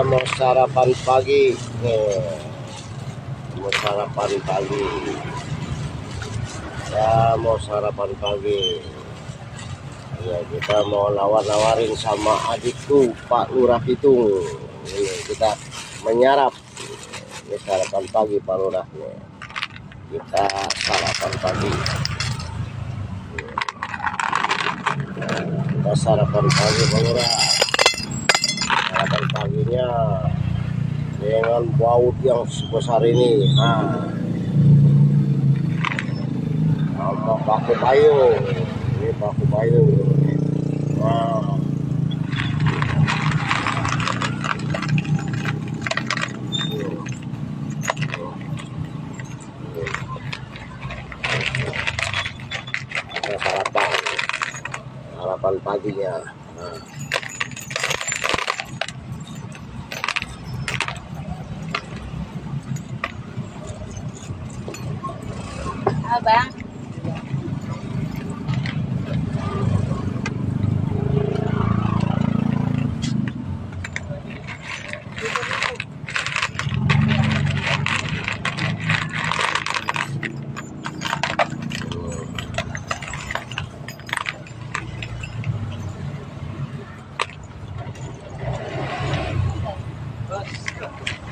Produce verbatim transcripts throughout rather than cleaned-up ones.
Mau sarapan pagi. Eh, mau sarapan pagi. Ya, mau sarapan pagi. Ya, kita mau nawar-nawarin sama adikku, Pak Lurah Pitung. Ini kita menyarap. Ini sarapan pagi, Pak Lurah. Nih, kita sarapan pagi. Kita sarapan pagi, Pak Lurah. Sarapan paginya dengan baut yang sebesar ini. Nah. Sama paku payung. Ini paku payung. Nah. Nah, sarapan. Sarapan paginya. Nah. Abang.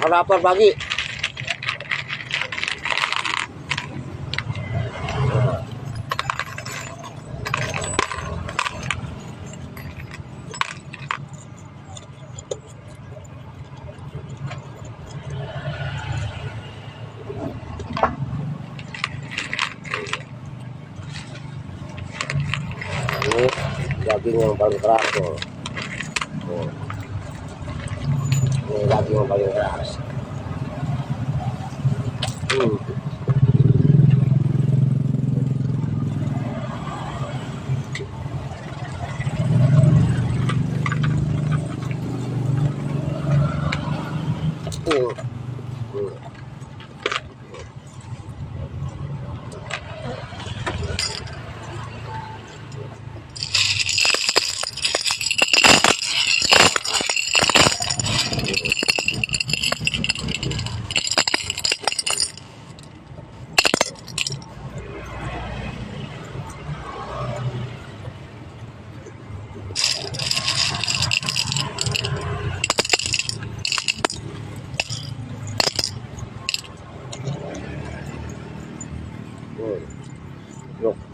Sarapan pagi. Ini daging yang paling keras tuh. Tuh. Ini daging yang paling keras. Hmm. Hmm. Hmm. Hmm.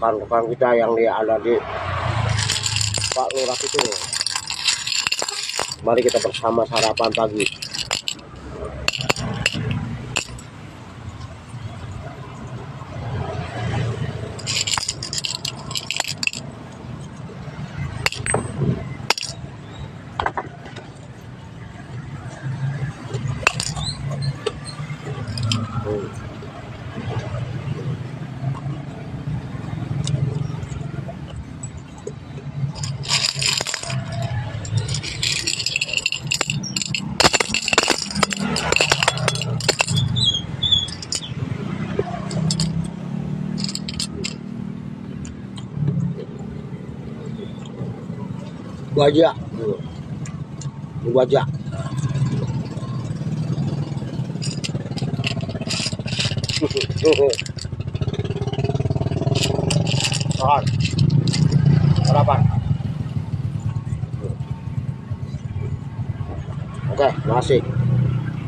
Rekan-rekan kita yang di, ada di Pak Lurah itu. Mari kita bersama sarapan pagi. Baja. Baja. Tahan. Harapan. Oke, masih.